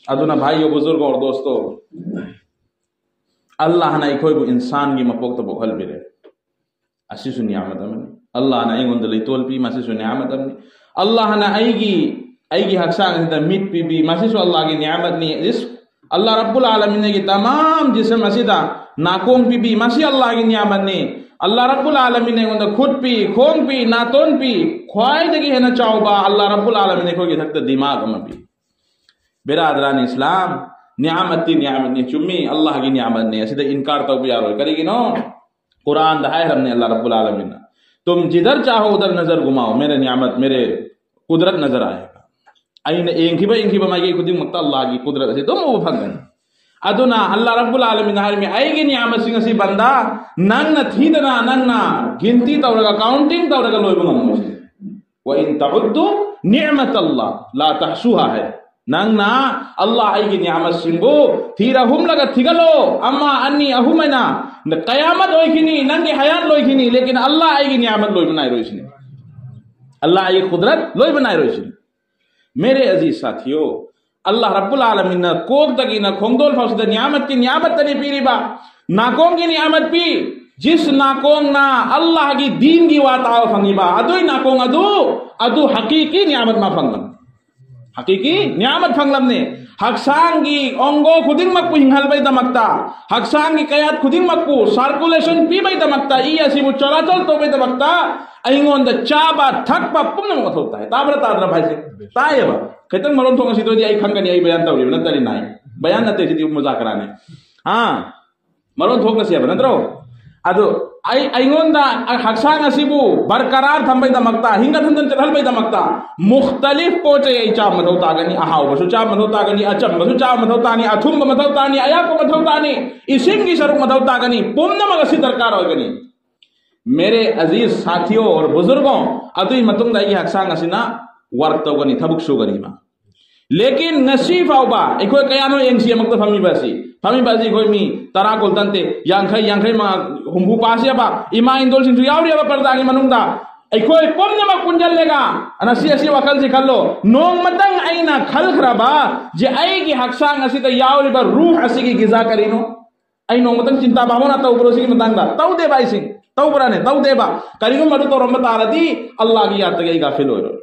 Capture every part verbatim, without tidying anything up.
ꯑꯗꯨꯅ ꯚꯥꯏ ꯑꯣ ꯕꯨꯖꯨꯔꯒ ꯑꯣꯔ ꯗꯣꯁꯇꯣ, ꯑꯜꯂꯥꯍꯅ ꯑꯩꯈꯣꯏꯕꯨ ꯏꯟꯁꯥꯟꯒꯤ ꯃꯄꯣꯛꯇ ꯄꯣꯛꯍꯜꯕꯤꯔꯦ꯫ ꯑꯁꯤꯁꯨ ꯅꯤꯌꯥꯃꯠ ꯑꯃꯅꯤ꯫ ꯑꯜꯂꯥꯍꯅ ꯑꯩꯉꯣꯟꯗ ꯂꯩꯇꯣꯜ ꯄꯤ, ꯃꯁꯤꯁꯨ ꯅꯤꯌꯥꯃꯠ ꯑꯃꯅꯤ꯫ ꯑꯜꯂꯥꯍꯅ ꯑꯩꯒꯤ, ꯑꯩꯒꯤ ꯍꯛꯆꯥꯡ ꯑꯁꯤꯗ ꯃꯤꯠ ꯄꯤꯕꯤ, ꯃꯁꯤꯁꯨ ꯑꯜꯂꯥꯍꯒꯤ ꯅꯤꯌꯥꯃꯠꯅꯤ꯫ ꯏꯁ, ꯑꯜꯂꯥꯍ ꯔꯕꯨꯜ ꯑꯥꯂꯃꯤꯟꯒꯤ ꯇꯃꯥꯝ ꯖꯤꯁꯝ ꯑꯁꯤꯗ ꯅꯥꯀꯣꯡ ꯄꯤꯕꯤ, ꯃꯁꯤ ꯑꯜꯂꯥꯍꯒꯤ ꯅꯤꯌꯥꯃꯠꯅꯤ꯫ ꯑꯜꯂꯥꯍ ꯔꯕꯨꯜ ꯑꯥꯂꯃꯤꯟ ꯑꯩꯉꯣꯟꯗ ꯈꯨꯠ ꯄꯤ, ꯈꯣꯡ ꯄꯤ, ꯅꯥꯇꯣꯟ ꯄꯤ, ꯈ꯭ꯋꯥꯏꯗꯒꯤ ꯍꯦꯟꯅ ꯆꯥꯎꯕ ꯑꯜꯂꯥꯍ ꯔꯕꯨꯜ ꯑꯥꯂꯃꯤꯟ ꯑꯩꯈꯣꯏꯒꯤ ꯏꯊꯛꯇ ꯗꯤꯃꯥꯒ ꯑꯃ ꯄꯤ꯫ ꯕꯦꯔꯥꯗ꯭ꯔꯥꯅꯤ ꯏꯁꯂꯥꯝ, ꯅꯤꯌꯥꯃꯠꯇꯤ ꯅꯤꯌꯥꯃꯠꯅꯤ, ꯆꯨꯝꯃꯤ, ꯑꯜꯂꯥꯍꯒꯤ ꯅꯤꯌꯥꯃꯠꯅꯤ, ꯑꯁꯤꯗ ꯏꯟꯀꯥꯔ ꯇꯧꯕ ꯌꯥꯔꯣꯏ꯫ ꯀꯔꯤꯒꯤꯅꯣ? ꯀꯨꯔꯥꯟꯗ ꯍꯥꯏꯈ꯭ꯔꯕꯅꯤ ꯑꯜꯂꯥꯍ ꯔꯕꯨꯜ ꯑꯥꯂꯃꯤꯟꯅ, "ꯇꯨꯝ ꯖꯤꯙꯔ ꯆꯥꯍꯣ ꯎꯙꯔ ꯅꯖꯔ ꯘꯨꯃꯥꯎ, ꯃꯦꯔꯦ ꯅꯤꯌꯥꯃꯠ, ꯃꯦꯔꯦ ꯀꯨꯗꯔꯠ ꯅꯖꯔ ꯑꯥꯌꯦꯒꯥ"꯫ ꯑꯩꯅ ꯌꯦꯡꯈꯤꯕ, ꯌꯦꯡꯈꯤꯕ ꯃꯥꯏꯀꯩ ꯈꯨꯗꯤꯡꯃꯛꯇ ꯑꯜꯂꯥꯍꯒꯤ ꯀꯨꯗꯔꯠ ꯑꯁꯤ ꯑꯗꯨꯝ ꯎꯕ ꯐꯪꯒꯅꯤ꯫ ꯑꯗꯨꯅ ꯑꯜꯂꯥꯍ ꯔꯕꯨꯜ ꯑꯥꯂꯃꯤꯟꯅ ꯍꯥꯏꯔꯝꯃꯤ, "ꯑꯩꯒꯤ ꯅꯤꯌꯥꯃꯠꯁꯤꯡ ꯑꯁꯤ ꯕꯟꯗꯥ, ꯅꯪꯅ ꯊꯤꯗꯅ, ꯅꯪꯅ ꯒꯤꯟꯇꯤ ꯇꯧꯔꯒ, ꯀꯥꯎꯟꯇꯤꯡ ꯇꯧꯔꯒ ꯂꯣꯏꯕ ꯉꯝꯃꯣꯏ꯫ ꯋꯥ ꯏꯟ ꯇꯎꯗꯨ ꯅꯤꯃꯇꯜꯂꯥꯍ ꯂꯥ ꯇꯍꯁꯨꯍꯥ" ꯍꯥꯏ꯫ ꯅꯪꯅ ꯑꯜꯂꯥꯍ ꯑꯩꯒꯤ ꯅꯤꯌꯥꯃꯠꯁꯤꯡꯕꯨ ꯊꯤꯔ ꯍꯨꯝꯂꯒ ꯊꯤꯒꯠꯂꯣ, ꯑꯃ, ꯑꯅꯤ, ꯑꯍꯨꯝ ꯍꯥꯏꯅ, ꯀꯌꯥꯃꯠ ꯑꯣꯏꯈꯤꯅꯤ, ꯅꯪꯒꯤ ꯍꯌꯥꯠ ꯂꯣꯏꯈꯤꯅꯤ, ꯂꯦꯀꯤꯟ ꯑꯜꯂꯥꯍ ꯑꯩꯒꯤ ꯅꯤꯌꯥꯃꯠ ꯂꯣꯏꯕ ꯅꯥꯏꯔꯣꯏꯁꯤꯅꯤ꯫ ꯑꯜꯂꯥꯍ ꯑꯩꯒꯤ ꯀꯨꯗꯔꯠ ꯂꯣꯏꯕ ꯅꯥꯏꯔꯣꯏꯁꯤꯅꯤ꯫ ꯃꯦꯔꯦ ꯑꯖꯤꯖ ꯁꯥꯊꯤꯌꯣ, ꯑꯜꯂꯥꯍ ꯔꯕꯨꯜ ꯑꯥꯂꯃꯤꯟꯅ ꯀꯣꯛꯇꯒꯤꯅ ꯈꯣꯡꯗꯣꯜ ꯐꯥꯎꯁꯤꯗ ꯅꯤꯌꯥꯃꯠꯀꯤ ꯅꯤꯌꯥꯃꯠꯇꯅꯤ ꯄꯤꯔꯤꯕ꯫ ꯅꯥꯀꯣꯡꯒꯤ ꯅꯤꯌꯥꯃꯠ ꯄꯤ, ꯖꯤꯁ ꯅꯥꯀꯣꯡꯅ ꯑꯜꯂꯥꯍꯒꯤ ꯗꯤꯟꯒꯤ ꯋꯥ ꯇꯥꯕ ꯐꯪꯉꯤꯕ, ꯑꯗꯨꯏ ꯅꯥꯀꯣꯡ ꯑꯗꯨ, ꯑꯗꯨ ꯍꯀꯤꯀꯤ ꯅꯤꯌꯥꯃꯠ ꯃꯥ ꯐꯪꯂꯝ, ꯍꯀꯤꯀꯤ ꯅꯤꯌꯥꯃꯠ ꯐꯪꯂꯝꯅꯤ꯫ ꯍꯛꯆꯥꯡꯒꯤ ꯑꯣꯡꯒꯣ ꯈꯨꯗꯤꯡꯃꯛꯄꯨ ꯍꯤꯡꯍꯟꯕꯩꯗꯃꯛꯇ, ꯍꯛꯆꯥꯡꯒꯤ ꯀꯌꯥꯠ ꯈꯨꯗꯤꯡꯃꯛꯄꯨ ꯁꯥꯔꯀꯨꯂꯦꯁꯟ ꯄꯤꯕꯩꯗꯃꯛꯇ, ꯏ ꯑꯁꯤꯕꯨ ꯆꯂꯥꯆꯜ ꯇꯧꯕꯩꯗꯃꯛꯇ ꯑꯩꯉꯣꯟꯗ ꯆꯥꯕ ꯊꯛꯄ ꯄꯨꯝꯅꯃꯛ ꯃꯊꯧ ꯇꯥꯏ꯫ ꯇꯥꯕ꯭ꯔꯥ ꯇꯥꯗ꯭ꯔꯥ ꯚꯥꯏꯁꯦ? ꯇꯥꯏꯌꯦꯕ꯫ ꯈꯤꯇꯪ ꯃꯔꯣꯟ ꯊꯣꯛꯅ ꯁꯤꯗꯣꯏꯗꯤ ꯑꯩ ꯈꯪꯒꯅꯤ, ꯑꯩ ꯕꯌꯥꯟ ꯇꯧꯔꯤꯕ ꯅꯠꯇ꯭ꯔꯗꯤ ꯅꯥꯏ꯫ ꯕꯌꯥꯟ ꯅꯠꯇꯦ ꯁꯤꯗꯤ, ꯃꯨꯖꯥꯀꯔꯥꯅꯤ꯫ ꯑꯥ, ꯃꯔꯣꯟ ꯊꯣꯛꯅ ꯁꯦꯕ ꯅꯠꯇ꯭ꯔꯣ? ꯑꯗꯨ ꯑꯩ, ꯑꯩꯉꯣꯟꯗ ꯍꯛꯆꯥꯡ ꯑꯁꯤꯕꯨ ꯕꯔꯀꯔꯥꯔ ꯊꯝꯕꯩꯗꯃꯛꯇ, ꯍꯤꯡꯒꯠ ꯍꯟꯗꯟ ꯆꯠꯍꯟꯕꯩꯗꯃꯛꯇ ꯃꯨꯈꯇꯂꯤꯐ ꯄꯣꯠ ꯆꯩ ꯑꯩ ꯆꯥꯕ ꯃꯊꯧ ꯇꯥꯒꯅꯤ, ꯑꯍꯥꯎꯕꯁꯨ ꯆꯥꯕ ꯃꯊꯧ ꯇꯥꯒꯅꯤ, ꯑꯆꯝꯕꯁꯨ ꯆꯥꯕ ꯃꯊꯧ ꯇꯥꯅꯤ, ꯑꯊꯨꯝꯕ ꯃꯊꯧ ꯇꯥꯅꯤ, ꯑꯌꯥꯛꯄ ꯃꯊꯧ ꯇꯥꯅꯤ, ꯏꯁꯤꯡꯒꯤ ꯁꯔꯨꯛ ꯃꯊꯧ ꯇꯥꯒꯅꯤ, ꯄꯨꯝꯅꯃꯛ ꯑꯁꯤ ꯗꯔꯀꯥꯔ ꯑꯣꯏꯒꯅꯤ꯫ ꯃꯦꯔꯦ ꯑꯖꯤꯖ ꯁꯥꯊꯤꯌꯣ ꯑꯣꯔ ꯕꯨꯖꯨꯔꯒꯣ, ꯑꯗꯨꯒꯤ ꯃꯇꯨꯡꯗ ꯑꯩꯒꯤ ꯍꯛꯆꯥꯡ ꯑꯁꯤꯅ ꯋꯥꯔꯛ ꯇꯧꯒꯅꯤ, ꯊꯕꯛ ꯁꯨꯒꯅꯤ ꯃꯥ꯫ ꯂꯦꯀꯤꯟ ꯉꯁꯤ ꯐꯥꯎꯕ ꯑꯩꯈꯣꯏ ꯀꯌꯥꯅꯣ ꯌꯦꯡꯁꯤ ꯑꯃꯛꯇ ꯐꯝꯃꯤꯕ ꯑꯁꯤ? ꯐꯝꯃꯤꯕ ꯑꯁꯤ ꯑꯩꯈꯣꯏ ꯃꯤ ꯇꯔꯥ ꯀꯨꯟ ꯇꯟꯇꯦ, ꯌꯥꯡꯈꯩ, ꯌꯥꯡꯈꯩ ꯃꯉꯥ, ꯍꯨꯝꯐꯨ ꯄꯥꯁꯤ ꯍꯥꯏꯕ ꯏꯃꯥ ꯏꯟꯗꯣꯜꯁꯤꯡꯁꯨ ꯌꯥꯎꯔꯤꯑꯕ ꯄꯔꯗꯥꯒꯤ ꯃꯅꯨꯡꯗ꯫ ꯑꯩꯈꯣꯏ ꯄꯨꯝꯅꯃꯛ ꯄꯨꯟꯁꯤꯜꯂꯒ ꯉꯁꯤ ꯑꯁꯤ ꯋꯥꯈꯜꯁꯤ ꯈꯜꯂꯣ, ꯅꯣꯡꯃꯇꯪ ꯑꯩꯅ ꯈꯜꯈ꯭ꯔꯕ ꯖꯤ ꯑꯩꯒꯤ ꯍꯛꯆꯥꯡ ꯑꯁꯤꯗ ꯌꯥꯎꯔꯤꯕ ꯔꯨꯍ ꯑꯁꯤꯒꯤ ꯒꯤꯖꯥ ꯀꯔꯤꯅꯣ? ꯑꯩ ꯅꯣꯡꯃꯇꯪ ꯆꯤꯟꯇꯥ ꯚꯥꯕꯅꯥ ꯇꯧꯕ꯭ꯔꯣ ꯁꯤꯒꯤ ꯃꯇꯥꯡꯗ? ꯇꯧꯗꯦꯕ ꯑꯩꯁꯦ꯫ ꯇꯧꯕ꯭ꯔꯥꯅꯦ? ꯇꯧꯗꯦꯕ꯫ ꯀꯔꯤꯒꯨꯝꯕ ꯑꯗꯨ ꯇꯧꯔꯝꯕ ꯇꯥꯔꯗꯤ ꯑꯜꯂꯥꯍꯒꯤ ꯌꯥꯗꯒꯤ ꯑꯩ ꯒꯥꯐꯤꯜ ꯑꯣꯏꯔꯣꯏ꯫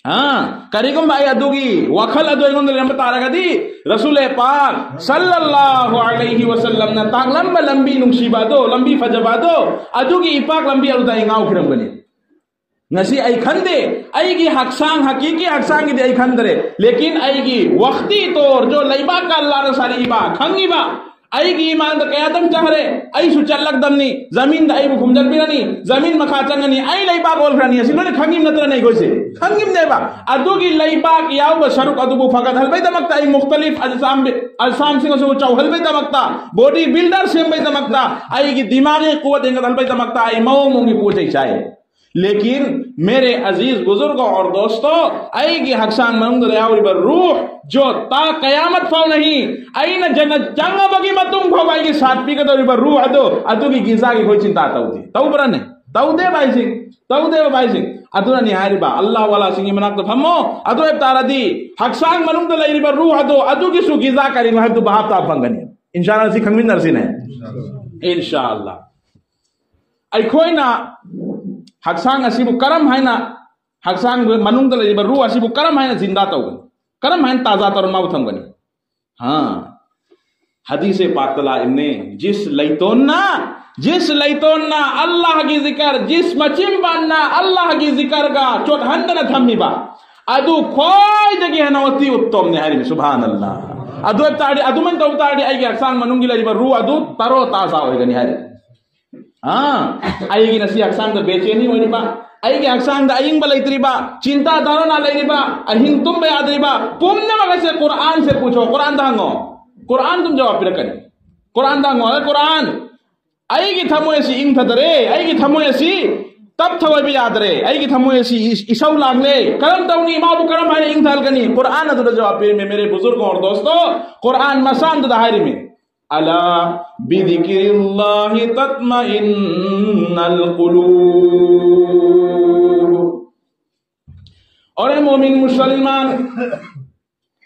ꯑꯥ, ꯀꯔꯤꯒꯨꯝꯕ ꯑꯩ ꯑꯗꯨꯒꯤ ꯋꯥꯈꯜ ꯑꯗꯨ ꯑꯩꯉꯣꯟꯗ ꯂꯩꯔꯝꯕ ꯇꯥꯔꯒꯗꯤ, ꯔꯁꯨꯂꯦ ꯄꯥꯛ ꯁꯜꯂꯜꯂꯥꯍꯨ ꯑꯂꯩꯍꯤ ꯋꯁꯜꯂꯝꯅ ꯇꯥꯛꯂꯝꯕ ꯂꯝꯕꯤ ꯅꯨꯡꯁꯤꯕ ꯑꯗꯣ, ꯂꯝꯕꯤ ꯐꯖꯕ ꯑꯗꯣ, ꯑꯗꯨꯒꯤ ꯏꯄꯥꯛ ꯂꯝꯕꯤ ꯑꯗꯨꯗ ꯑꯩ ꯉꯥꯎꯈꯤꯔꯝꯒꯅꯤ꯫ ꯉꯁꯤ ꯑꯩ ꯈꯟꯗꯦ, ꯑꯩꯒꯤ ꯍꯛꯆꯥꯡ, ꯍꯀꯤꯀꯤ ꯍꯛꯆꯥꯡꯒꯤꯗꯤ ꯑꯩ ꯈꯟꯗ꯭ꯔꯦ, ꯂꯦꯀꯤꯟ ꯑꯩꯒꯤ ꯋꯥꯈꯇꯤ ꯇꯣꯔ ꯖꯣ, ꯂꯩꯕꯥꯛꯀ ꯑꯜꯂꯥꯍꯅ ꯁꯥꯔꯛꯏꯕ, ꯈꯪꯉꯤꯕ, ꯑꯩꯒꯤ ꯏꯃꯥꯟꯗ ꯀꯌꯥꯗꯪ ꯆꯪꯈ꯭ꯔꯦ, ꯑꯩꯁꯨ ꯆꯠꯂꯛꯗꯝꯅꯤ, ꯖꯃꯤꯟꯗ ꯑꯩꯕꯨ ꯈꯨꯝꯖꯤꯟꯕꯤꯔꯅꯤ, ꯖꯃꯤꯟ ꯃꯈꯥ ꯆꯪꯉꯅꯤ, ꯑꯩ ꯂꯩꯕꯥꯛ ꯑꯣꯜꯈ꯭ꯔꯅꯤ, ꯑꯁꯤ ꯂꯣꯏꯅ ꯈꯪꯉꯤꯕ ꯅꯠꯇ꯭ꯔꯅꯦ ꯑꯩꯈꯣꯏꯁꯦ? ꯈꯪꯉꯤꯕꯅꯦꯕ꯫ ꯑꯗꯨꯒꯤ ꯂꯩꯕꯥꯛ ꯌꯥꯎꯕ ꯁꯔꯨꯛ ꯑꯗꯨꯕꯨ ꯐꯒꯠꯍꯟꯕꯩꯗꯃꯛꯇ ꯑꯩ ꯃꯨꯈꯇꯂꯤꯐ ꯑꯖꯁꯥꯝ, ꯑꯖꯁꯥꯝꯁꯤꯡ ꯑꯁꯤꯕꯨ ꯆꯥꯎꯍꯟꯕꯩꯗꯃꯛꯇ, ꯕꯣꯗꯤ ꯕꯤꯜꯗꯔ ꯁꯦꯝꯕꯩꯗꯃꯛꯇ, ꯑꯩꯒꯤ ꯗꯤꯃꯥꯒꯤ ꯀꯨꯋꯠ ꯍꯦꯟꯒꯠꯍꯟꯕꯩꯗꯃꯛꯇ ꯑꯩ ꯃꯑꯣꯡ ꯃꯑꯣꯡꯒꯤ ꯄꯣꯠ ꯆꯩ ꯆꯥꯏ꯫ ꯂꯦꯀꯤꯟ ꯃꯦꯔꯦ ꯑꯖꯤꯖ ꯕꯨꯖꯨꯔꯒ ꯑꯣꯔ ꯗꯣꯁꯇꯣ, ꯑꯩꯒꯤ ꯍꯛꯆꯥꯡ ꯃꯅꯨꯡꯗ ꯌꯥꯎꯔꯤꯕ ꯔꯨꯍ ꯖꯣ ꯇꯥ ꯀꯌꯥꯃꯠ ꯐꯥꯎ ꯅꯍꯤ, ꯑꯩꯅ ꯖꯟꯅꯠ ꯆꯪꯉꯕꯒꯤ ꯃꯇꯨꯡ ꯐꯥꯎꯕ ꯑꯩꯒꯤ ꯁꯥꯠ ꯄꯤꯒꯗꯧꯔꯤꯕ ꯔꯨꯍ ꯑꯗꯣ, ꯑꯗꯨꯒꯤ ꯒꯤꯖꯥꯒꯤ ꯑꯩꯈꯣꯏ ꯆꯤꯟꯇꯥ ꯇꯧꯗꯦ꯫ ꯇꯧꯕ꯭ꯔꯥꯅꯦ? ꯇꯧꯗꯦꯕ ꯚꯥꯏꯁꯤꯡ, ꯇꯧꯗꯦꯕ ꯚꯥꯏꯁꯤꯡ꯫ ꯑꯗꯨꯅꯅꯤ ꯍꯥꯏꯔꯤꯕ, ꯑꯜꯂꯥꯍ ꯋꯥꯂꯥꯁꯤꯡꯒꯤ ꯃꯅꯥꯛꯇ ꯐꯝꯃꯣ꯫ ꯑꯗꯨ ꯑꯣꯏꯕ ꯇꯥꯔꯗꯤ ꯍꯛꯆꯥꯡ ꯃꯅꯨꯡꯗ ꯂꯩꯔꯤꯕ ꯔꯨꯍ ꯑꯗꯣ, ꯑꯗꯨꯒꯤꯁꯨ ꯒꯤꯖꯥ ꯀꯔꯤꯅꯣ ꯍꯥꯏꯕꯗꯨ ꯚꯥꯞ ꯇꯥꯕ ꯐꯪꯒꯅꯤ꯫ ꯏꯟꯁꯥ ꯑꯜꯂꯥꯍ, ꯁꯤ ꯈꯪꯃꯤꯟꯅꯔꯁꯤꯅꯦ꯫ ꯏꯟꯁꯥ ꯑꯜꯂꯥꯍ꯫ ꯑꯩꯈꯣꯏꯅ ꯍꯛꯆꯥꯡ ꯑꯁꯤꯕꯨ ꯀꯔꯝ ꯍꯥꯏꯅ, ꯍꯛꯆꯥꯡ ꯃꯅꯨꯡꯗ ꯂꯩꯔꯤꯕ ꯔꯨꯍ ꯑꯁꯤꯕꯨ ꯀꯔꯝ ꯍꯥꯏꯅ ꯖꯤꯟꯗꯥ ꯇꯧꯒꯅꯤ? ꯀꯔꯝ ꯍꯥꯏꯅ ꯇꯥꯖꯥ ꯇꯧꯔ ꯃꯥꯕꯨ ꯊꯝꯒꯅꯤ? ꯍꯥ, ꯍꯗꯤꯁꯦ ꯄꯥꯛꯇ ꯂꯥꯛꯏꯕꯅꯦ, ꯖꯤꯁ ꯂꯩꯇꯣꯟꯅ, ꯖꯤꯁ ꯂꯩꯇꯣꯟꯅ ꯑꯜꯂꯥꯍꯒꯤ ꯖꯤꯀꯔ, ꯖꯤꯁ ꯃꯆꯤꯟꯕꯥꯟꯅ ꯑꯜꯂꯥꯍꯒꯤ ꯖꯤꯀꯔꯒ ꯆꯣꯠꯍꯟꯗꯅ ꯊꯝꯃꯤꯕ, ꯑꯗꯨ ꯈ꯭ꯋꯥꯏꯗꯒꯤ ꯍꯦꯟꯅ ꯑꯇꯤ ꯎꯠꯇꯣꯝꯅꯤ ꯍꯥꯏꯔꯤꯕꯅꯤ꯫ ꯁꯨꯕꯍꯥꯅꯜꯂꯥꯍ꯫ ꯑꯗꯨ ꯑꯣꯏꯕ ꯇꯥꯔꯗꯤ, ꯑꯗꯨꯃꯥꯏꯅ ꯇꯧꯕ ꯇꯥꯔꯗꯤ ꯑꯩꯒꯤ ꯍꯛꯆꯥꯡ ꯃꯅꯨꯡꯒꯤ ꯂꯩꯔꯤꯕ ꯔꯨꯍ ꯑꯗꯨ ꯇꯔꯣ ꯇꯥꯖꯥ ꯑꯣꯏꯒꯅꯤ ꯍꯥꯏꯔꯤ꯫ ꯑꯥ, ꯑꯩꯒꯤ ꯉꯁꯤ ꯍꯛꯆꯥꯡꯗ ꯕꯦꯆꯦꯅꯤ ꯑꯣꯏꯔꯤꯕ, ꯑꯩꯒꯤ ꯍꯛꯆꯥꯡꯗ ꯑꯏꯪꯕ ꯂꯩꯇ꯭ꯔꯤꯕ, ꯆꯤꯟꯇꯥ ꯙꯥꯔꯅꯥ ꯂꯩꯔꯤꯕ, ꯑꯍꯤꯡ ꯇꯨꯝꯕ ꯌꯥꯗ꯭ꯔꯤꯕ ꯄꯨꯝꯅꯃꯛ ꯑꯁꯦ ꯀꯨꯔꯥꯟꯁꯦ ꯄꯨꯊꯣꯛ, ꯀꯨꯔꯥꯟꯗ ꯍꯪꯉꯣ, ꯀꯨꯔꯥꯟ ꯑꯗꯨꯝ ꯖꯋꯥꯕ ꯄꯤꯔꯛꯀꯅꯤ꯫ ꯀꯨꯔꯥꯟꯗ ꯍꯪꯉꯣ, "ꯑꯦ ꯀꯨꯔꯥꯟ, ꯑꯩꯒꯤ ꯊꯃꯣꯏ ꯑꯁꯤ ꯏꯪꯊꯗꯔꯦ, ꯑꯩꯒꯤ ꯊꯃꯣꯏ ꯑꯁꯤ ꯇꯞꯊ ꯑꯣꯏꯕ ꯌꯥꯗꯔꯦ, ꯑꯩꯒꯤ ꯊꯃꯣꯏ ꯑꯁꯤ ꯏꯁ-, ꯏꯁꯧ ꯂꯥꯡꯂꯦ, ꯀꯔꯝ ꯇꯧꯅꯤ? ꯏꯃꯥꯕꯨ ꯀꯔꯝ ꯍꯥꯏꯅ ꯏꯪꯊꯍꯜꯒꯅꯤ?" ꯀꯨꯔꯥꯟ ꯑꯗꯨꯗ ꯖꯋꯥꯕ ꯄꯤꯔꯝꯃꯤ, ꯃꯦꯔꯦ ꯕꯨꯖꯨꯔꯒ ꯑꯣꯔ ꯗꯣꯁꯇꯣ, ꯀꯨꯔꯥꯟ ꯃꯁꯥꯟꯗꯨꯗ ꯍꯥꯏꯔꯤꯃꯤ꯫ ألا بذكر الله تطمئن القلوب. ꯑꯣꯔꯦ ꯃꯣꯃꯤꯟ ꯃꯨꯁꯜꯃꯥꯟ,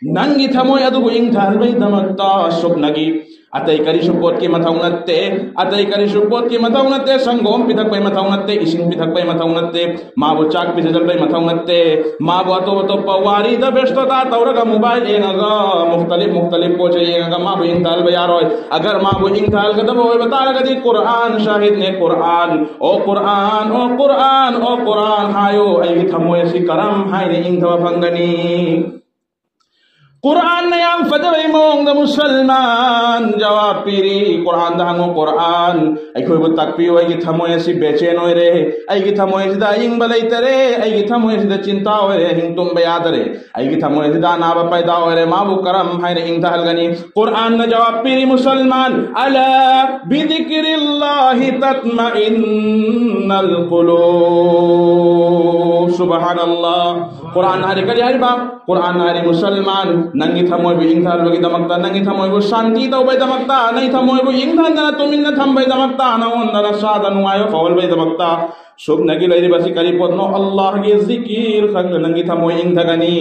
ꯅꯪꯒꯤ ꯊꯃꯣꯏ ꯑꯗꯨꯕꯨ ꯏꯪꯊꯍꯟꯕꯒꯤꯗꯃꯛꯇ ꯁꯨꯞꯅꯒꯤ ꯑꯇꯩ ꯀꯔꯤꯁꯨ ꯄꯣꯠꯀꯤ ꯃꯊꯧ ꯅꯠꯇꯦ, ꯑꯇꯩ ꯀꯔꯤꯁꯨ ꯄꯣꯠꯀꯤ ꯃꯊꯧ ꯅꯠꯇꯦ, ꯁꯪꯒꯣꯝ ꯄꯤꯊꯛꯄꯩ ꯃꯊꯧ ꯅꯠꯇꯦ, ꯏꯁꯤꯡ ꯄꯤꯊꯛꯄꯩ ꯃꯊꯧ ꯅꯠꯇꯦ, ꯃꯥꯕꯨ ꯆꯥꯛ ꯄꯤꯖꯗꯕꯩ ꯃꯊꯧ ꯅꯠꯇꯦ, ꯃꯥꯕꯨ ꯑꯇꯣꯞ ꯑꯇꯣꯞꯄ ꯋꯥꯔꯤꯗ ꯕꯦꯁꯇꯣꯇꯥ ꯇꯧꯔꯒ, ꯃꯣꯕꯥꯏꯜ ꯌꯦꯡꯉꯒ, ꯃꯨꯈꯇꯂꯤꯞ ꯃꯨꯈꯇꯂꯤꯞ ꯄꯣꯠ ꯆꯩ ꯌꯦꯡꯉꯒ ꯃꯥꯕꯨ ꯏꯪꯊꯍꯟꯕ ꯌꯥꯔꯣꯏ꯫ ꯑꯒꯔ ꯃꯥꯕꯨ ꯏꯪꯊꯍꯜꯒꯗꯕ ꯑꯣꯏꯕ ꯇꯥꯔꯒꯗꯤ ꯀꯨꯔꯥꯟ ꯁꯥꯍꯤꯗꯅꯦ, ꯀꯨꯔꯥꯟ, ꯑꯣ ꯀꯨꯔꯥꯟ, ꯑꯣ ꯀꯨꯔꯥꯟ, ꯑꯣ ꯀꯨꯔꯥꯟ ꯍꯥꯏꯌꯣ, ꯑꯩꯒꯤ ꯊꯃꯣꯏ ꯑꯁꯤ ꯀꯔꯝ ꯍꯥꯏꯅ ꯏꯪꯊꯕ ꯐꯪꯒꯅꯤ? ꯀꯨꯔꯥꯟꯅ ꯌꯥꯝ ꯐꯖꯕꯩ ꯃꯑꯣꯡꯗ ꯃꯨꯁꯜꯃꯥꯟ ꯖꯋꯥꯕ ꯄꯤꯔꯤ꯫ ꯀꯨꯔꯥꯟꯗ ꯍꯪꯉꯨ, ꯀꯨꯔꯥꯟ, ꯑꯩꯈꯣꯏꯕꯨ ꯇꯥꯛꯄꯤꯌꯨ, ꯑꯩꯒꯤ ꯊꯃꯣꯏ ꯑꯁꯤ ꯕꯦꯆꯦꯟ ꯑꯣꯏꯔꯦ, ꯑꯩꯒꯤ ꯊꯃꯣꯏꯁꯤꯗ ꯑꯏꯪꯕ ꯂꯩꯇꯔꯦ, ꯑꯩꯒꯤ ꯊꯃꯣꯏꯁꯤꯗ ꯆꯤꯟꯇꯥ ꯑꯣꯏꯔꯦ, ꯑꯍꯤꯡ ꯇꯨꯝꯕ ꯌꯥꯗꯔꯦ, ꯑꯩꯒꯤ ꯊꯃꯣꯏꯁꯤꯗ ꯑꯅꯥꯕ ꯄꯥꯏꯗꯥ ꯑꯣꯏꯔꯦ, ꯃꯥꯕꯨ ꯀꯔꯝ ꯍꯥꯏꯅ ꯏꯪꯊꯍꯜꯒꯅꯤ? ꯀꯨꯔꯥꯟꯅ ꯖꯋꯥꯕ ꯄꯤꯔꯤ, ꯃꯨꯁꯜꯃꯥꯟ, ألا بذكر الله تطمئن القلوب. ꯁꯨꯕꯍꯥꯅꯜꯂꯥꯍ꯫ ꯀꯨꯔꯥꯟ ꯍꯥꯏꯔꯤ ꯀꯔꯤ ꯍꯥꯏꯔꯤꯕ? ꯀꯨꯔꯥꯟ ꯍꯥꯏꯔꯤ, ꯃꯨꯁꯜꯃꯥꯟ, ꯅꯪꯒꯤ ꯊꯃꯣꯏꯕꯨ ꯏꯪꯊꯍꯟꯕꯒꯤꯗꯃꯛꯇ, ꯅꯪꯒꯤ ꯊꯃꯣꯏꯕꯨ ꯁꯥꯟꯇꯤ ꯇꯧꯕꯒꯤꯗꯃꯛꯇ, ꯅꯪꯒꯤ ꯊꯃꯣꯏꯕꯨ ꯏꯪꯊꯍꯟꯗꯅ ꯇꯨꯃꯤꯟꯅ ꯊꯝꯕꯒꯤꯗꯃꯛꯇ, ꯅꯉꯣꯟꯗ ꯅꯁꯥꯗ ꯅꯨꯡꯉꯥꯏꯕ ꯐꯥꯎꯍꯟꯕꯒꯤꯗꯃꯛꯇ, ꯁꯨꯞꯅꯒꯤ ꯂꯩꯔꯤꯕꯁꯤ ꯀꯔꯤ ꯄꯣꯠꯅꯣ? ꯑꯜꯂꯥꯍꯒꯤ ꯖꯤꯀꯤꯔ ꯈꯛꯇ ꯅꯪꯒꯤ ꯊꯃꯣꯏ ꯏꯪꯊꯒꯅꯤ꯫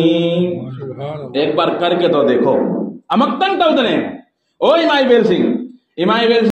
ꯁꯨꯕꯍꯥꯅꯜꯂꯥꯍ꯫ ꯑꯦꯛ ꯕꯥꯔ ꯀꯔꯀꯦ ꯇꯣ ꯗꯦꯈꯣ꯫ ꯑꯃꯛꯇꯪ ꯇꯧꯗꯅꯦ꯫ ꯑꯣ ꯏꯃꯥ ꯏꯕꯦꯜꯁꯤꯡ, ꯏꯃꯥ ꯏꯕꯦꯜ